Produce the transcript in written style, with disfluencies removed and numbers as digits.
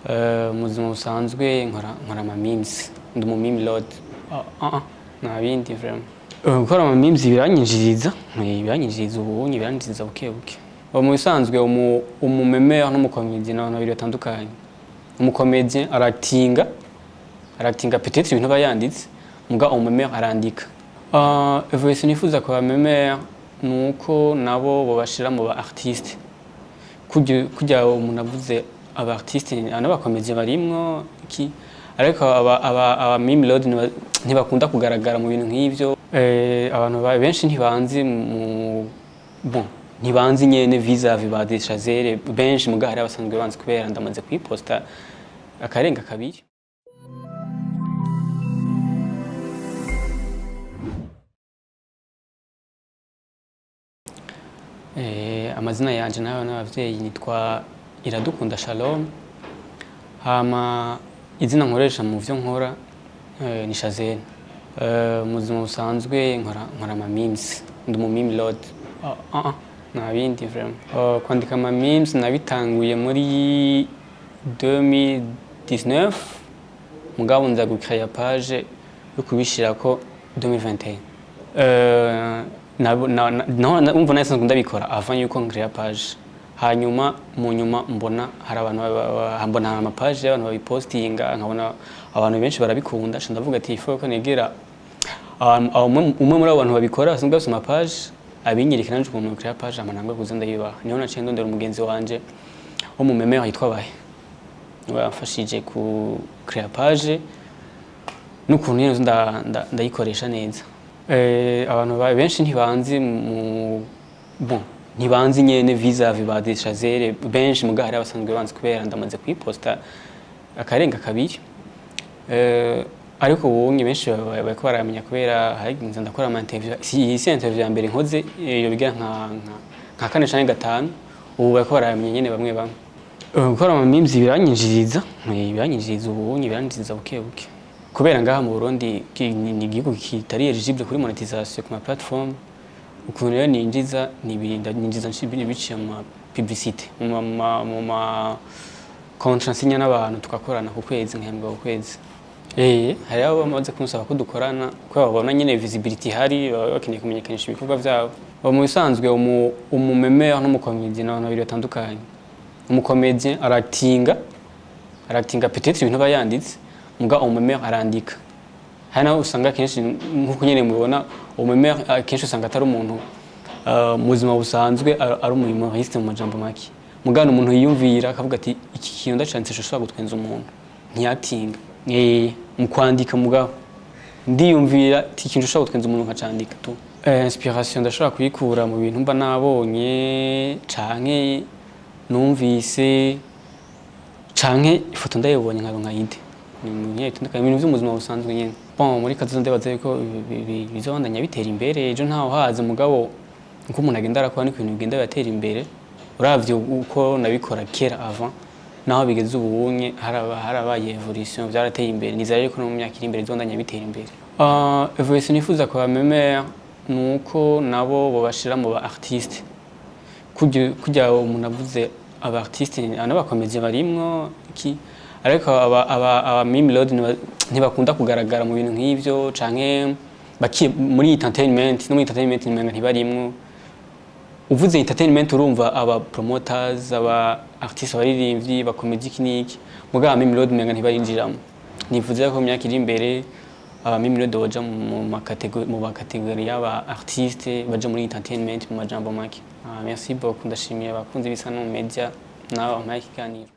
Mu buzima busanzwe nkora ama memes, ndi umu meme lord. Nta bindi vraiment. Gukora ama memes biranyinjiriza, biranyinjiriza ubunye, biranyinjiriza buke buke. Mu bisanzwe umu memeur n'umucomédien ni abantu babiri batandukanye. Umucomédien aratinga, aratinga peut-être ibintu aba yanditse, muga umu memeur arandika. Evolution nifuza ku ba memeur ni uko nabo bobashira mu ba artiste. Kurya umuntu avuze aba artiste n'abacomédien barimwo iki, ariko aba meme lord ntibakunda kugaragara mu bintu nk'ivyo. Abantu benshi ntibanzi mu bon, ntibanzi nyene vis-à-vis ba Deshazere benshi, muga hari abasanzwe banzi kubera ndamaze kuyiposta akarenga kabiri. Amazina yanje nayo n'abavyeyi nitwa Iradukunda Shalom, hama izina nkoresha mu vyo nkora ni Shazene. Mu buzima busanzwe nkora ama memes, ndi umu meme lord. Nta bindi vraiment. Kwandika ama memes nabitanguye muri 2019, mugabo nza gucrea page yo kubishirako 2021. Umva nasanzwe ndabikora avant yuko nkrea page, hanyuma mu nyuma mbona hari abantu mbona hari ama page y'abantu babipostinga, nkabona abantu benshi barabikunda, nca ndavuga ati il faut ko negera umwe muri abo bantu babikora basanzwe bafise ama page, abinyereka nanje ukuntu nkrea page, hama nangwe kuza ndayibaha. Niho naciye ndondera umugenzi wanje wo mu memeur yitwa Bahe, niwe yamfashije ku créer page n'ukuntu nyene ndayikoresha neza. Abantu benshi ntibanzi mu bon, ntibanzi nyene vis-à-vis ba Deshazere benshi, muga hari abasanzwe banzi kubera ndamaze kuyiposta akarenga kabiri. Ariko ubunye benshi bariko baramenya kubera hari ndakora ama interview. Si si interview ya mbere nkoze, iyo bigira nka kane canke gatanu, ubu bariko baramenya nyene bamwe bamwe. Gukora ama memes biranyinjiriza, biranyinjiriza ubunye, biranyinjiriza buke buke. Kubera ngaha mu Burundi ni igihugu kitari eligible kuri monétisation ku ma platform, ukuntu rero ninjiza ninjiza biciye mu ma publicité, mu ma contrat nsinya n'abantu tugakorana ku kwezi, nkahembwa ku kwezi. Hari abo bamaze kunsaba ko dukorana kubera babona nyene visibility ihari, baba bakeneye kumenyekanisha ibikorwa vyabo. Mu bisanzwe umu memeur n'umucomédien ni abantu babiri batandukanye. Umucomédien aratinga, aratinga peut-être ibintu aba yanditse, muga umu memeur arandika. Hari naho usanga kenshi nkuko nyene mubibona, umu memeur kenshi usanga atari umuntu mu buzima busanzwe ari umu humoriste mu majambo make, muga ni umuntu yiyumvira akavuga ati iki kintu ndacanditse gishobora gutwenza umuntu, ntiyatinga. Mu kwandika mugabo ndiyumvira ati ikintu gishobora gutwenza umuntu nkacandika tu. Inspiration ndashobora kuyikura mu bintu mba nabonye canke numvise canke ifoto ndayibonye nkaronka idée. Ni mu nyene bitandukanye, ibintu vy'ubuzima busanzwe nyene. Bon, muri kazoza ndibaza yuko bizobandanya bitera imbere, ejo ntaho haza, mugabo nkuko umuntu agenda arakora niko ibintu bigenda biratera imbere. Uravye uko nabikora kera avant naho bigeze ubunye, harabaye evolution, vyarateye imbere. Nizera yuko no mu myaka iri imbere bizobandanya bitera imbere. Evolution nifuza ku ba memeur ni uko nabo bobashira mu ba artiste. Kurya umuntu avuze aba artiste n'abacomédien barimwo iki, ariko aba meme lord ntibakunda kugaragara mu bintu nk'ivyo, canke baki muri entertainment, no muri entertainment umenga ntibarimwo. Uvuze entertainment urumva aba promoters, aba artistes, abaririmbyi, bakomedi, iki n'iki, mugabo aba meme lord umenga ntibarinjiramo. Nifuza ko mu myaka iri imbere aba meme lord boja mu ma catégorie y'aba artiste, baja muri entertainment mu majambo make. Merci beaucoup, ndashimiye abakunzi b'Isanamu Media nawe wampaye ikiganiro.